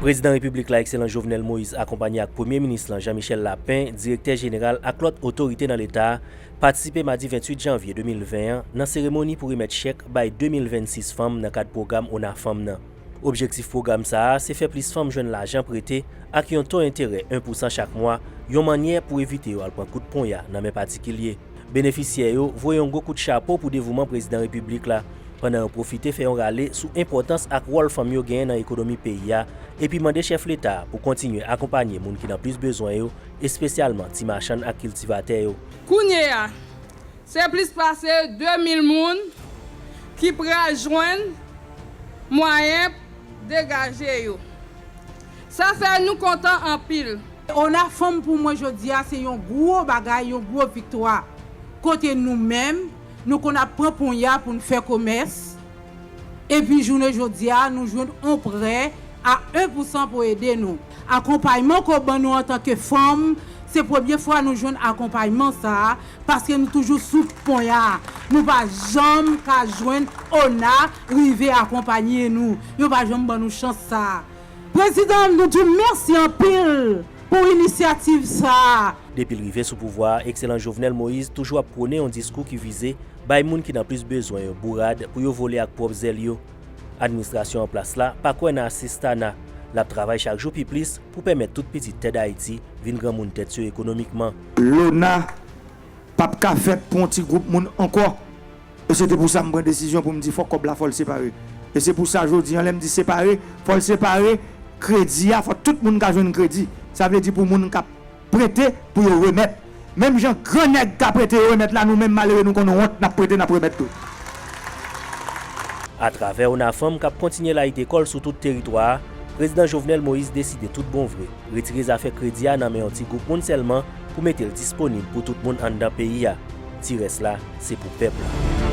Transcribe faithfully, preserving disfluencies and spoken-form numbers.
Prezidan Repiblik la, Ekselans Jovenel Moïse, akonpanye ak Premye Minis lan, Jean Michel Lapin, Direktè Jeneral ak lòt otorite nan Leta a, patisipe madi venntuit janvye de mil ven an nan seremoni pou remèt chèk bay de mil vennsis fanm nan kad pwogram ONA Fanm nan. Objektif pwogram sa a se fè plis fanm jwenn lajan prete ak yon to enterè en pousan chak mwa, yon mannyè pou evite yo al pran kout ponya nan men patikilye. Benefisyè yo voye yon gwo kout chapo pou devouman Prezidan Repiblik la, pandan yo pwofite fè yon rale sou enpòtans ak wòl fanm yo genyen nan ekonomi peyi a, epi mande chèf Leta a pou kontinye akonpanye moun ki nan plis bezwen yo, espesyalman ti machann ak kiltivatè yo. Kounye a, se plis pase de mil moun ki pral jwenn mwayen degaje yo. Sa fè nou kontan anpil. ONA Fanm pou mwen jodi a se yon gwo bagay, yon gwo viktwa. Kote nou menm, nou konn ap pran ponya pou n fè komès. Epi jounen jodi a, nou jwenn yon prè a en pousan pou ede nou. Akonpayman ke w ban nou antanke fanm, se premye fwa nou jwenn akonpayman sa a, paske nou toujou sou ponya. Nou pa janm ka jwenn ONA rive akonpanye nou. Yo pa janm ban nou chans sa a. Prezidan, nou di w mèsi anpil pou inisyativ sa a. Depi l rive sou pouvwa a, Ekselans Jovenel Moïse toujou ap pwone yon diskou ki vize bay moun ki nan plis bezwen yo bourad pou yo vole ak pwòp zèl yo. Administrasyon an plas la pa kwè nan asistana. L ap travay chak jou pi plis pou pèmèt tout pitit tè Dayiti vin granmoun tèt yo ekonomikman. Lona p ap ka fèt pou yon ti gwoup moun ankò. E se te pou sa m pran desizyon pou m di fòk kòb la fò l separe. E se pou sa jodi an lè m di separe, fò l separe, kredi a, fò tout moun ka jwenn kredi. Sa vle di pou moun k ap prete, pou yo remèt. Menm jan gran nèg ka prete yo remèt la, nou menm malere nou konn wont n ap prete n ap remèt tou. Atravè ONA Fanm k ap kontinye layite kò l sou tout teritwa a, Prezidan Jovenel Moïse deside tout bon vre retire zafè kredi a nan men yon ti gwoup moun sèlman pou mete l disponib pou tout moun anndan peyi a. Ti rès la, se pou pèp la.